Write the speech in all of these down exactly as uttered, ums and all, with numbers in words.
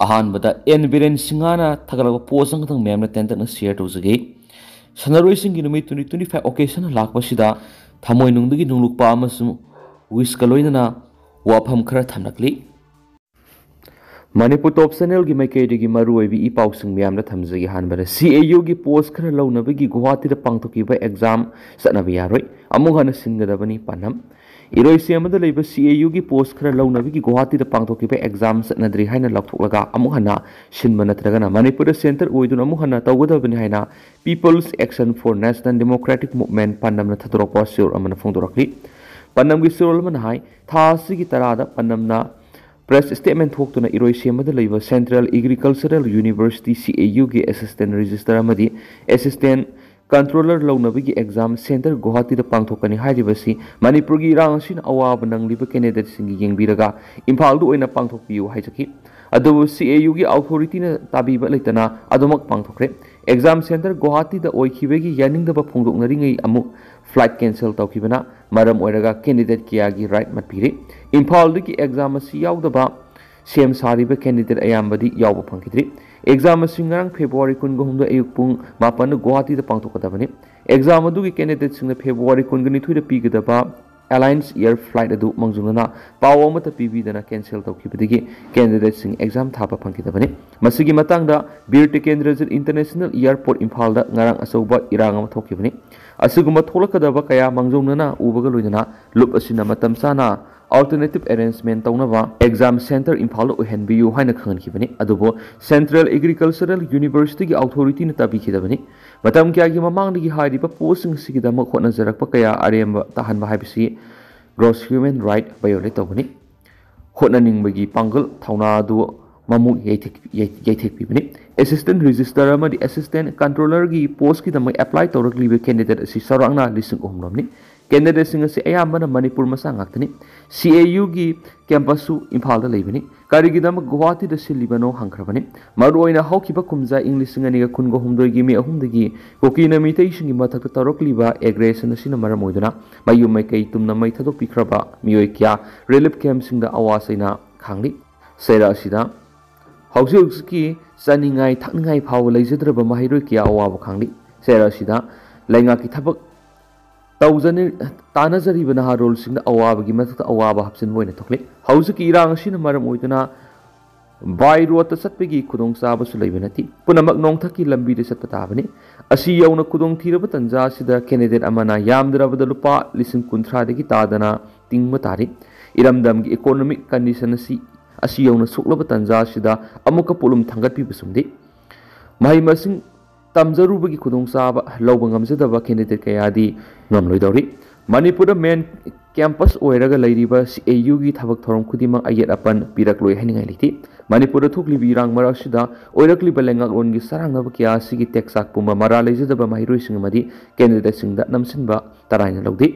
ꯑꯍꯥꯟꯕꯗ ꯑꯦꯟ ꯕꯤꯔꯦꯟ ꯁꯤꯡꯍꯅ ꯊꯥꯒꯠꯂꯛꯄ ꯄꯣꯁ ꯑꯃꯈꯛꯇꯪ ꯃꯌꯥꯝꯅ ꯇꯦꯟꯇꯛꯅ ꯁꯤꯌꯔ ꯇꯧꯖꯒꯦ꯫ ꯁꯥꯟꯅꯔꯣꯏꯁꯤꯡꯒꯤ ꯅꯨꯃꯤꯠ ꯇ꯭ꯋꯦꯟꯇꯤ ꯇ꯭ꯋꯦꯟꯇꯤ ꯐꯥꯏꯚ ꯑꯣꯀꯦꯖꯟ ꯂꯥꯛꯄꯁꯤꯗ ꯊꯃꯣꯏꯅꯨꯡꯗꯒꯤ ꯅꯨꯡꯂꯨꯛꯄ ꯑꯃꯁꯨꯡ ꯋꯤꯁꯀ ꯂꯣꯏꯅꯅ ꯋꯥꯐꯝ ꯈꯔ ꯊꯝꯂꯛꯂꯤ꯫ ꯃꯅꯤꯄꯨꯔ ꯇꯣꯞ ꯆꯦꯅꯦꯜꯒꯤ ꯃꯥꯏꯀꯩꯗꯒꯤ ꯃꯔꯨꯑꯣꯏꯕ ꯏ ꯄꯥꯎꯁꯤꯡ ꯃꯌꯥꯝꯗ ꯊꯝꯖꯒꯦ꯫ ꯑꯍꯥꯟꯕꯗ ꯁꯤ ꯑꯦ ꯌꯨꯒꯤ ꯄꯣꯁ ꯈꯔ ꯂꯧꯅꯕꯒꯤ ꯒꯨꯋꯥꯍꯥꯇꯤꯗ ꯄꯥꯡꯊꯣꯛꯈꯤꯕ ꯑꯦꯛꯖꯥꯝ ꯆꯠꯅꯕ ꯌꯥꯔꯣꯏ, ꯑꯃꯨꯛ ꯍꯟꯅ ꯁꯤꯟꯒꯗꯕꯅꯤ ꯄꯥꯟꯗꯝ꯫ ꯏꯔꯣꯏꯁꯦꯝꯕꯗ ꯂꯩꯕ ꯁꯤ ꯑꯦ ꯌꯨꯒꯤ ꯄꯣꯁ ꯈꯔ ꯂꯧꯅꯕꯒꯤ ꯒꯨꯋꯥꯍꯥꯇꯤꯗ ꯄꯥꯡꯊꯣꯛꯈꯤꯕ ꯑꯦꯛꯖꯥꯝ ꯆꯠꯅꯗ꯭ꯔꯤ ꯍꯥꯏꯅ ꯂꯥꯎꯊꯣꯛꯂꯒ ꯑꯃꯨꯛ ꯍꯟꯅ ꯁꯤꯟꯕ ꯅꯠꯇ꯭ꯔꯒꯅ ꯃꯅꯤꯄꯨꯔꯗ ꯁꯦꯟꯇꯔ ꯑꯣꯏꯗꯨꯅ ꯑꯃꯨꯛ ꯍꯟꯅ ꯇꯧꯒꯗꯕꯅꯤ ꯍꯥꯏꯅ People's Action for National Democratic Movement ꯄꯥꯟꯗꯝꯅ ꯊꯥꯗꯣꯔꯛꯄ ꯆꯦꯔꯣꯜ ꯑꯃꯅ ꯐꯣꯡꯗꯣꯔꯛꯂꯤ꯫ ꯄꯥꯟꯗꯝꯒꯤ ꯆꯦꯔꯣꯜ ꯑꯃꯅ ꯍꯥꯏ, ꯊꯥ ꯑꯁꯤꯒꯤ ꯇꯔꯥꯗ ꯄꯥꯟꯗꯝꯅ ꯄ꯭ꯔꯦꯁ ꯁ꯭ꯇꯦꯠꯃꯦꯟ ꯊꯣꯛꯇꯨꯅ ꯏꯔꯣꯏꯁꯦꯝꯕꯗ ꯂꯩꯕ Central Agricultural University, ꯁꯤ ꯑꯦ ꯌꯨꯒꯤ ꯑꯦꯁꯤꯁꯇꯦꯟ ꯔꯦꯖꯤꯁꯇꯔ ꯑꯃꯗꯤ ꯑꯦꯁꯤꯁꯇꯦꯟ ꯀꯟꯇ꯭ꯔꯣꯂꯔ ꯂꯧꯅꯕꯒꯤ ꯑꯦꯛꯖꯥꯝ ꯁꯦꯟꯇꯔ ꯒꯨꯋꯥꯍꯥꯇꯤꯗ ꯄꯥꯡꯊꯣꯛꯀꯅꯤ ꯍꯥꯏꯔꯤꯕꯁꯤ ꯃꯅꯤꯄꯨꯔꯒꯤ ꯏꯔꯥꯡ ꯑꯁꯤꯅ ꯑꯋꯥꯕ ꯅꯪꯂꯤꯕ ꯀꯦꯟꯗꯤꯗꯦꯠꯁꯤꯡꯒꯤ ꯌꯦꯡꯕꯤꯔꯒ ꯏꯝꯐꯥꯜꯗ ꯑꯣꯏꯅ ꯄꯥꯡꯊꯣꯛꯄꯤꯌꯨ ꯍꯥꯏꯖꯈꯤ꯫ ꯑꯗꯨꯕꯨ ꯁꯤ ꯑꯦ ꯌꯨꯒꯤ ꯑꯣꯊꯣꯔꯤꯇꯤꯅ ꯇꯥꯕꯤꯕ ꯂꯩꯇꯅ ꯑꯗꯨꯃꯛ ꯄꯥꯡꯊꯣꯛꯈ꯭ꯔꯦ꯫ ꯑꯦꯛꯖꯥꯝ ꯁꯦꯟꯇꯔ ꯒꯨꯋꯥꯍꯥꯇꯤꯗ ꯑꯣꯏꯈꯤꯕꯒꯤ ꯌꯥꯅꯤꯡꯗꯕ ꯐꯣꯡꯗꯣꯛꯅꯔꯤꯉꯩ ꯑꯃꯨꯛ ꯐ꯭ꯂꯥꯏꯠ ꯀꯦꯟꯁꯦꯜ ꯇꯧꯈꯤꯕꯅ ꯃꯔꯝ ꯑꯣꯏꯔꯒ ꯀꯦꯟꯗꯤꯗꯦꯠ ꯀꯌꯥꯒꯤ ꯔꯥꯏꯠ ꯃꯠꯄꯤꯔꯦ꯫ ꯏꯝꯐꯥꯜꯗꯒꯤ ꯑꯦꯛꯖꯥꯝ ꯑꯁꯤ ꯌꯥꯎꯗꯕ ꯁꯦꯝ ꯁꯥꯔꯤꯕ ꯀꯦꯟꯗꯤꯗꯦꯠ ꯑꯌꯥꯝꯕꯗꯤ ꯌꯥꯎꯕ ꯐꯪꯈꯤꯗ꯭ꯔꯤ꯫ ꯑꯦꯛꯖꯥꯝ ꯑꯁꯤ ꯉꯔꯥꯡ ꯐꯦꯕ꯭ꯔꯨꯋꯥꯔꯤ ꯀꯨꯟꯒ ꯍꯨꯝꯗꯣꯏ ꯑꯌꯨꯛ ꯄꯨꯡ ꯃꯥꯄꯟꯗ ꯒꯨꯋꯥꯍꯥꯇꯤꯗ ꯄꯥꯡꯊꯣꯛꯀꯗꯕꯅꯤ꯫ ꯑꯦꯛꯖꯥꯝ ꯑꯗꯨꯒꯤ ꯀꯦꯟꯗꯤꯗꯦꯠꯁꯤꯡꯅ ꯐꯦꯕ꯭ꯔꯨꯋꯥꯔꯤ ꯀꯨꯟꯒ ꯅꯤꯊꯣꯏꯗ ꯄꯤꯒꯗꯕ ꯑꯦꯂꯥꯏꯟꯁ ꯑꯦꯌꯔ ꯐ꯭ꯂꯥꯏꯠ ꯑꯗꯨ ꯃꯥꯡꯖꯧꯅꯅ ꯄꯥꯎ ꯑꯃꯠꯇ ꯄꯤꯕꯤꯗꯅ ꯀꯦꯟꯁꯦꯜ ꯇꯧꯈꯤꯕꯗꯒꯤ ꯀꯦꯟꯗꯤꯗꯦꯠꯁꯤꯡ ꯑꯦꯛꯖꯥꯝ ꯊꯥꯕ ꯐꯪꯈꯤꯗꯕꯅꯤ꯫ ꯃꯁꯤꯒꯤ ꯃꯇꯥꯡꯗ ꯕꯤꯔ ꯇꯤꯀꯦꯟꯗ꯭ꯔꯖꯤꯠ ꯏꯟꯇꯔꯅꯦꯁꯅꯦꯜ ꯑꯦꯌꯔꯄꯣꯔꯠ ꯏꯝꯐꯥꯜꯗ ꯉꯔꯥꯡ ꯑꯆꯧꯕ ꯏꯔꯥꯡ ꯑꯃ ꯊꯣꯛꯈꯤꯕꯅꯤ꯫ ꯑꯁꯤꯒꯨꯝꯕ ꯊꯣꯛꯂꯛꯀꯗꯕ ꯀꯌꯥ ꯃꯥꯡꯖꯧꯅꯅ ꯎꯕꯒ ꯂꯣꯏꯅꯅ ꯂꯨꯞ ꯑꯁꯤꯅ ꯃꯇꯝ ꯆꯥꯅ ꯑꯜꯇꯔꯅꯦꯇꯤꯚ ꯑꯦꯔꯦꯟꯖꯃꯦꯟ ꯇꯧꯅꯕ ꯑꯦꯛꯖꯥꯝ ꯁꯦꯟꯇꯔ ꯏꯝꯐꯥꯜꯗ ꯑꯣꯏꯍꯟꯕꯤꯌꯨ ꯍꯥꯏꯅ ꯈꯪꯍꯟꯈꯤꯕꯅꯤ꯫ ꯑꯗꯨꯕꯨ Central Agricultural Universityꯒꯤ ꯑꯣꯊꯣꯔꯤꯇꯤꯅ ꯇꯥꯕꯤꯈꯤꯗꯕꯅꯤ꯫ ꯃꯇꯝ ꯀꯌꯥꯒꯤ ꯃꯃꯥꯡꯗꯒꯤ ꯍꯥꯏꯔꯤꯕ ꯄꯣꯁꯁꯤꯡ ꯑꯁꯤꯒꯤꯗꯃꯛ ꯍꯣꯠꯅꯖꯔꯛꯄ ꯀꯌꯥ ꯑꯔꯦꯝꯕ ꯇꯥꯍꯟꯕ ꯍꯥꯏꯕꯁꯤ ꯒ꯭ꯔꯣꯁ ꯍ꯭ꯌꯨꯃꯦꯟ ꯔꯥꯏꯠ ꯚꯥꯏꯑꯣꯂꯦꯠ ꯇꯧꯕꯅꯤ꯫ ꯍꯣꯠꯅꯅꯤꯡꯕꯒꯤ ꯄꯥꯡꯒꯜ ꯊꯧꯅꯥ ꯑꯗꯨ ꯃꯃꯨ ꯌꯩꯊꯦꯛ-, ꯌꯩ-, ꯌꯩꯊꯦꯛꯄꯤꯕꯅꯤ꯫ ꯑꯦꯁꯤꯁꯇꯦꯟ ꯔꯦꯖꯤꯁꯇꯔ ꯑꯃꯗꯤ ꯑꯦꯁꯤꯁꯇꯦꯟ ꯀꯟꯇ꯭ꯔꯣꯂꯔꯒꯤ ꯄꯣꯁꯀꯤꯗꯃꯛ ꯑꯦꯄ꯭ꯂꯥꯏ ꯇꯧꯔꯛꯂꯤꯕ ꯀꯦꯟꯗꯤꯗꯦꯠ ꯑꯁꯤ ꯆꯥꯎꯔꯥꯛꯅ ꯂꯤꯁꯤꯡ ꯑꯍꯨꯝ ꯔꯣꯝꯅꯤ꯫ ꯀꯦꯟꯗꯤꯗꯦꯠꯁꯤꯡ ꯑꯁꯤ ꯑꯌꯥꯝꯕꯅ ꯃꯅꯤꯄꯨꯔ ꯃꯆꯥ ꯉꯥꯛꯇꯅꯤ꯫ ꯁꯤ ꯑꯦ ꯌꯨꯒꯤ ꯀꯦꯝꯄꯁꯁꯨ ꯏꯝꯐꯥꯜꯗ ꯂꯩꯕꯅꯤ꯫ ꯀꯔꯤꯒꯤꯗꯃꯛ ꯒꯨꯋꯥꯍꯥꯇꯤꯗ ꯁꯤꯜꯂꯤꯕꯅꯣ ꯍꯪꯈ꯭ꯔꯕꯅꯤ꯫ ꯃꯔꯨꯑꯣꯏꯅ ꯍꯧꯈꯤꯕ ꯀꯨꯝꯖꯥ ꯏꯪ ꯂꯤꯁꯤꯡ ꯑꯅꯤꯒ ꯀꯨꯟꯒ ꯍꯨꯝꯗꯣꯏꯒꯤ ꯃꯦ ꯑꯍꯨꯝꯗꯒꯤ ꯀꯨꯀꯤꯅ ꯃꯤꯇꯩꯁꯤꯡꯒꯤ ꯃꯊꯛꯇ ꯇꯧꯔꯛꯂꯤꯕ ꯑꯦꯒ꯭ꯔꯦꯁꯟ ꯑꯁꯤꯅ ꯃꯔꯝ ꯑꯣꯏꯗꯨꯅ ꯃꯌꯨꯝ ꯃꯩꯀꯩ ꯇꯨꯝꯅ ꯃꯩ ꯊꯥꯗꯣꯛꯄꯤꯈ꯭ꯔꯕ ꯃꯤꯑꯣꯏ ꯀꯌꯥ ꯔꯤꯂꯤꯐ ꯀꯦꯝꯞꯁꯤꯡꯗ ꯑꯋꯥ ꯆꯩꯅꯥ ꯈꯥꯡꯂꯤ꯫ ꯆꯩꯔꯥꯛ ꯑꯁꯤꯗ ꯍꯧꯖꯤꯛ ꯍꯧꯖꯤꯛꯀꯤ ꯆꯥꯅꯤꯡꯉꯥꯏ ꯊꯛꯅꯤꯡꯉꯥꯏ ꯐꯥꯎꯕ ꯂꯩꯖꯗ꯭ꯔꯕ ꯃꯍꯩꯔꯣꯏ ꯀꯌꯥ ꯑꯋꯥꯕ ꯈꯥꯡꯂꯤ꯫ ꯆꯩꯔꯥꯛ ꯑꯁꯤꯗ ꯂꯩꯉꯥꯛꯀꯤ ꯊꯕꯛ ꯇꯧꯖꯅꯤ-, ꯇꯥꯟꯅꯖꯔꯤꯕ ꯅꯍꯥꯔꯣꯜꯁꯤꯡꯗ ꯑꯋꯥꯕꯒꯤ ꯃꯊꯛꯇ ꯑꯋꯥꯕ ꯍꯥꯞꯆꯤꯟꯕ ꯑꯣꯏꯅ ꯊꯣꯛꯂꯤ꯫ ꯍꯧꯖꯤꯛꯀꯤ ꯏꯔꯥꯡ ꯑꯁꯤꯅ ꯃꯔꯝ ꯑꯣꯏꯗꯨꯅ by road ꯇ ꯆꯠꯄꯒꯤ ꯈꯨꯗꯣꯡꯆꯥꯕꯁꯨ ꯂꯩꯕ ꯅꯠꯇꯦ꯫ ꯄꯨꯝꯅꯃꯛ ꯅꯣꯡꯊꯛꯀꯤ ꯂꯝꯕꯤꯗ ꯆꯠꯄ ꯇꯥꯕꯅꯤ꯫ ꯑꯁꯤ ꯌꯧꯅ ꯈꯨꯗꯣꯡꯊꯤꯔꯕ ꯇꯥꯟꯖꯥ ꯑꯁꯤꯗ candidate ꯑꯃꯅ ꯌꯥꯝꯗ꯭ꯔꯕꯗ ꯂꯨꯄꯥ ꯂꯤꯁꯤꯡ ꯀꯨꯟꯊ꯭ꯔꯥꯗꯒꯤ ꯇꯥꯗꯅ ꯇꯤꯡꯕ ꯇꯥꯔꯤ꯫ ꯏꯔꯝꯗꯝꯒꯤ economic condition ꯑꯁꯤ, ꯑꯁꯤ ꯌꯧꯅ ꯁꯣꯛꯂꯕ ꯇꯥꯟꯖꯥ ꯑꯁꯤꯗ ꯑꯃꯨꯛꯀ ꯄꯣꯠꯂꯨꯝ ꯊꯥꯡꯒꯠꯄꯤꯕ ꯆꯨꯝꯗꯦ꯫ ꯃꯍꯩ ꯃꯁꯤꯡ ꯇꯝꯖꯔꯨꯕꯒꯤ ꯈꯨꯗꯣꯡꯆꯥꯕ ꯂꯧꯕ ꯉꯝꯖꯗꯕ candidate ꯀꯌꯥꯗꯤ ꯉꯝꯂꯣꯏꯗꯧꯔꯤ꯫ ꯃꯅꯤꯄꯨꯔꯗ main campus ꯑꯣꯏꯔꯒ ꯂꯩꯔꯤꯕ C A U ꯒꯤ ꯊꯕꯛ ꯊꯧꯔꯝ ꯈꯨꯗꯤꯡꯃꯛ ꯑꯌꯦꯠ ꯑꯄꯟ ꯄꯤꯔꯛꯂꯣꯏ ꯍꯥꯏꯅꯤꯡꯉꯥꯏ ꯂꯩꯇꯦ꯫ ꯃꯅꯤꯄꯨꯔꯗ ꯊꯣꯛꯂꯤꯕ ꯏꯔꯥꯡ ꯃꯔꯛ ꯑꯁꯤꯗ ꯑꯣꯏꯔꯛꯂꯤꯕ ꯂꯩꯉꯥꯛꯂꯣꯟꯒꯤ ꯆꯔꯥꯡꯅꯕ ꯀꯌꯥ ꯑꯁꯤꯒꯤ ꯇꯦꯛꯆꯥꯛ ꯄꯨꯝꯕ ꯃꯔꯥ ꯂꯩꯖꯗꯕ ꯃꯍꯩꯔꯣꯏꯁꯤꯡ ꯑꯃꯗꯤ candidate ꯁꯤꯡꯗ ꯅꯝꯁꯤꯟꯕ ꯇꯔꯥꯏꯅ ꯂꯧꯗꯦ꯫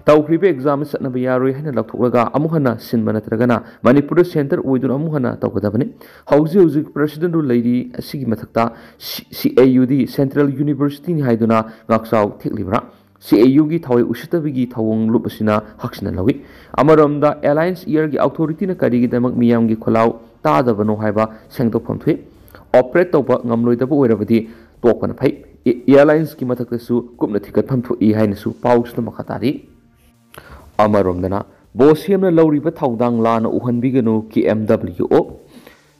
ꯇꯧꯈ꯭ꯔꯤꯕ exam ꯆꯠꯅꯕ ꯌꯥꯔꯣꯏ ꯍꯥꯏꯅ ꯂꯧꯊꯣꯛꯂꯒ ꯑꯃꯨꯛ ꯍꯟꯅ ꯁꯤꯟꯕ ꯅꯠꯇ꯭ꯔꯒꯅ ꯃꯅꯤꯄꯨꯔꯗ centre ꯑꯣꯏꯗꯨꯅ ꯑꯃꯨꯛ ꯍꯟꯅ ꯇꯧꯒꯗꯕꯅꯤ꯫ ꯍꯧꯖꯤꯛ ꯍꯧꯖꯤꯛ president rule ꯂꯩꯔꯤ꯫ ꯑꯁꯤꯒꯤ ꯃꯊꯛꯇ C-, C A U D central university ꯅꯤ ꯍꯥꯏꯗꯨꯅ ꯉꯥꯛꯆꯥꯎ ꯊꯦꯛꯂꯤꯕ꯭ꯔꯥ? C A U ꯒꯤ ꯊꯋꯥꯏ ꯎꯁꯤꯠꯇꯕꯒꯤ ꯊꯧꯑꯣꯡ ꯂꯨꯞ ꯑꯁꯤꯅ ꯍꯛꯁꯤꯟꯅ ꯂꯧꯏ꯫ ꯑꯃꯔꯣꯝꯗ Alliance Air ꯒꯤ authority ꯅ ꯀꯔꯤꯒꯤꯗꯃꯛ ꯃꯤꯌꯥꯝꯒꯤ ꯈꯣꯜꯂꯥꯎ ꯇꯥꯗꯕꯅꯣ ꯍꯥꯏꯕ ꯁꯦꯡꯗꯣꯛꯐꯝ ꯊꯣꯛꯏ꯫ Operate ꯇꯧꯕ ꯉꯝꯂꯣꯏꯗꯕ ꯑꯣꯏꯔꯕꯗꯤ ꯇꯣꯛꯄꯅ ꯐꯩ꯫ ꯑꯦ-, airlines ꯀꯤ ꯃꯊꯛꯇꯁꯨ ꯀꯨꯞꯅ ꯊꯤꯒꯠꯐꯝ ꯊꯣꯛꯏ ꯍꯥꯏꯅꯁꯨ ꯄꯥꯎꯁꯤꯗ ꯃꯈꯥ ꯇꯥꯔꯤ꯫ ꯑꯃꯔꯣꯝꯗꯅ, ꯕꯣꯁꯦꯝꯅ ꯂꯧꯔꯤꯕ ꯊꯧꯗꯥꯡ ꯂꯥꯟꯅ ꯎꯍꯟꯕꯤꯒꯅꯨ, K M W O꯫